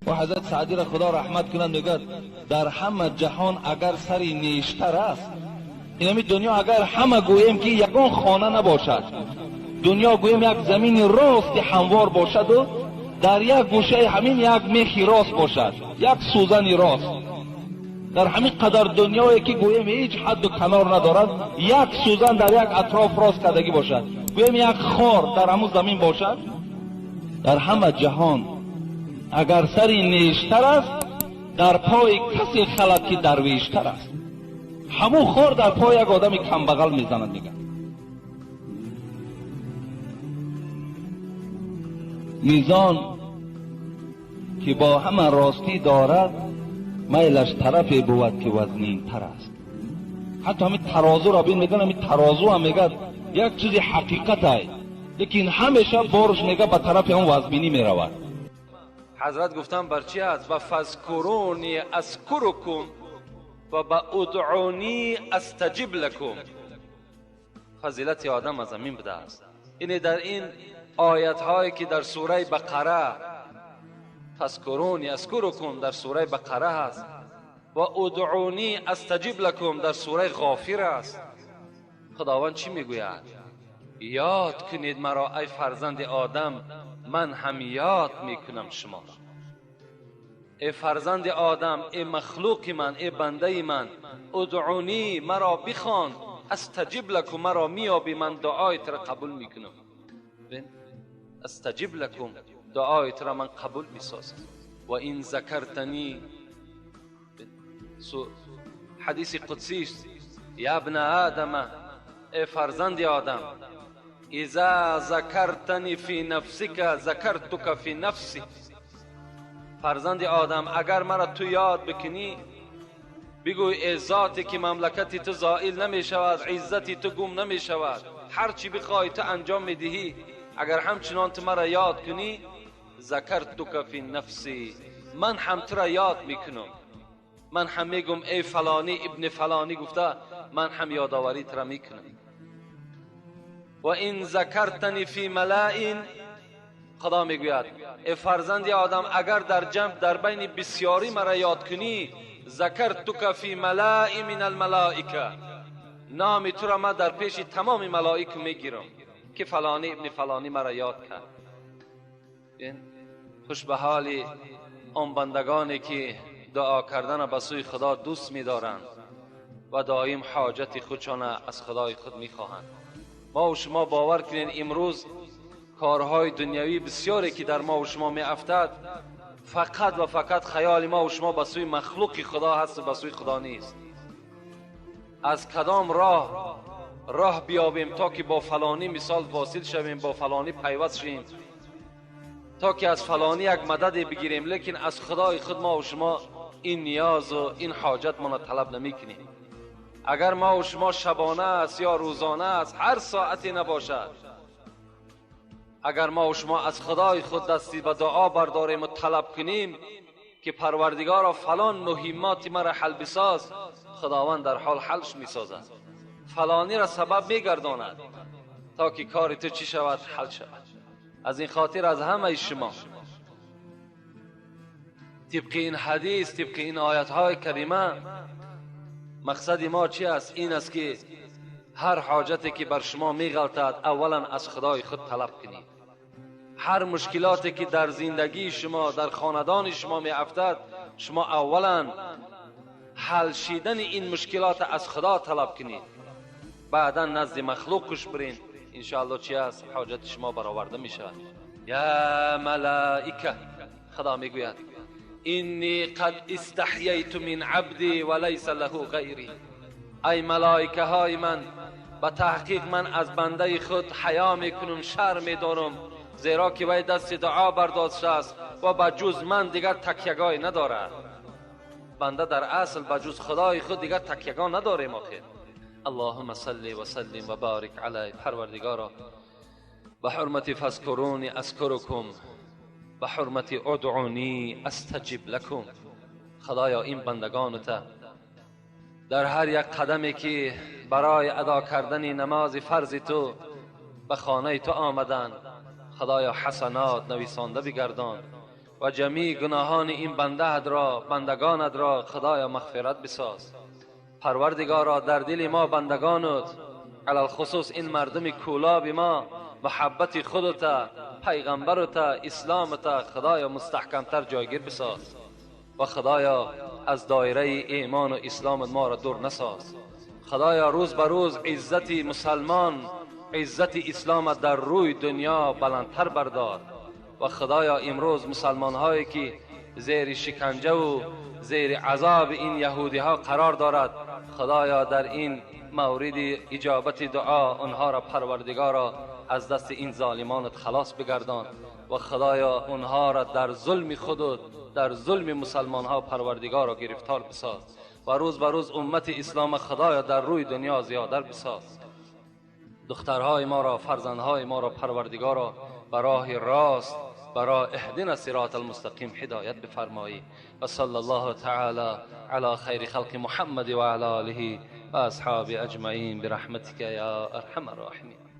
و حضرت سعدی را خدا رحمت کنند میگه در همه جهان اگر سری نیشتر است، این دنیا اگر همه گوییم که یگان خانه نباشد، دنیا گوییم یک زمین راست هموار باشد و در یک گوشه همین یک میخی راست باشد، یک سوزنی راست، در همین قدر دنیایی که گوییم هیچ حد و کنار ندارد، یک سوزن در یک اطراف راست کردگی باشد، گوییم یک خار در همون زمین باشد، در همه جهان اگر سری نیشتر است، در پای کسی خلد که درویشتر است. همون خار در پای یک آدم کمبغل میزند. میگه میزان که با همه راستی دارد، میلش طرفی بود که وزنین تر است. حتی همین ترازو را بین میگن، همین ترازو هم میگه یک چیزی حقیقت است، لیکن همیشه بارش میگه به طرف اون وزنینی میرود. حضرت گفتن بر چی است؟ و فذکرونی اذکرکم و به ادعونی استجب لکم. فضیلت آدم از همین بوده است. اینه در این آیت هایی که در سوره بقره فذکرونی اذکرکم در سوره بقره هست و ادعونی استجب لکم در سوره غافر است. خداوند چی میگوید؟ یاد کنید مرا ای فرزند آدم، من هم یاد میکنم شما را. ای فرزند آدم، ای مخلوق من، ای بنده من، ادعونی مرا بخوان، استجب لکم مرا میابی، من دعایت را قبول میکنم. استجب لکم، دعایت را من قبول میسازم. و این ذکرتنی، حدیث قدسی است، یا ابن آدم، ای فرزند آدم، اذا ذکرتنی فی نفسک ذکرتک فی نفسی. فرزند آدم اگر مرا تو یاد بکنی، بگوی ای ذاتی که مملکتی تو زائل نمی شود، عزتی تو گم نمی شود، هر چی بخوای تو انجام میدهی، اگر همچنان تو مرا یاد کنی، ذکرتک فی نفسی، من هم تو را یاد میکنم، من هم میگم ای فلانی ابن فلانی گفته، من هم یادآوری تو را میکنم. و این ذکرتنی فی ملائن، خدا میگوید ای فرزند آدم اگر در جمع در بین بسیاری مرا یاد کنی، ذکرتک فی ملائ من الملائکه، نام تو را من در پیش تمام ملائک میگیرم که فلانی ابن فلانی مرا یاد کرد. خوش به حال آن بندگانی که دعا کردن به سوی خدا دوست می‌دارند و دائم حاجت خودشان از خدای خود می‌خواهند. ما و شما باور کنین امروز کارهای دنیوی بسیاری که در ما و شما می‌افتد، فقط و فقط خیال ما و شما به سوی مخلوق خدا هست و به سوی خدا نیست. از کدام راه بیابیم تا که با فلانی مثال واصل شویم، با فلانی پیوست شویم، تا که از فلانی یک مدد بگیریم، لیکن از خدای خود ما و شما این نیاز و این حاجت ما طلب نمی‌کنیم. اگر ما و شما شبانه است یا روزانه است، هر ساعتی نباشد، اگر ما و شما از خدای خود دستی به دعا برداریم و طلب کنیم که پروردگارا فلان مهمات مرا حل بساز، خداوند در حال حلش میسازد، فلانی را سبب میگرداند تا که کار تو چی شود؟ حل شود. از این خاطر از همه شما طبق این حدیث، طبق این آیت های کریمه، مقصد ما چی است؟ این است که هر حاجتی که بر شما میغلطد اولا از خدای خود طلب کنید. هر مشکلاتی که در زندگی شما، در خاندان شما میافتد، شما اولا حل شدن این مشکلات از خدا طلب کنید، بعدا نزد مخلوقش برین، انشاءالله چی است؟ حاجت شما برآورده میشود. یا ملائکه، خدا میگوید اینی قد استحییت من عبدی ولیس له غیری. ای ملائکه های من، به تحقیق من از بنده خود حیا میکنم، شرم میدارم، زیرا که وی دست دعا برداشته است و به جز من دیگر تکیهگاهی ندارد. بنده در اصل به جز خدای خود دیگر تکیهگاه نداریم. آخر اللهم صل و سلم و بارک علی. پروردگارا به حرمت فذکرونی اذکرکم، به حرمت ادعونی استجب لکم، خدایا این بندگانت در هر یک قدمی که برای ادا کردن نماز فرض تو به خانه تو آمدند، خدایا حسنات نویسانده بگردان. ва ҷамеи гуноҳони ин бандаат ро, бандагонат ро худоё мағфират бисоз. Парвардигоро, дар дили мо бандагонат, алалхусус ин мардуми Кӯлоби мо, муҳаббати худата, пайғамбарата, исломата худоё мустаҳкамтар ҷойгир бисоз ва худоё аз доираи имону исломат моро дур насоз. Худоё, рӯз ба рӯз иззати мусалмон, иззати исломат дар рӯи дунё баландтар бардор ва худоё имрӯз мусалмонҳое ки зери шиканҷаву зери азоби ин яҳудиҳо қарор дорад, худоё дар ин мавриди иҷобати дуо онҳоро парвардигоро аз дасти ин золимонат халос бигардон ва худоё онҳоро дар зулми худут, дар зулми мусалмонҳо парвардигоро гирифтор бисоз ва рӯз ба рӯз уммати ислома худоё дар рӯи дунё зиёдтар бисоз. Духтарҳои моро, фарзандҳои моро парвардигоро ба роҳи рост, برای اهدنا صراط المستقیم هدایت بفرمایی. و صلی الله تعالی علی خیر خلق محمد و علی آله و اصحاب اجمعین برحمتک یا ارحم الراحمین.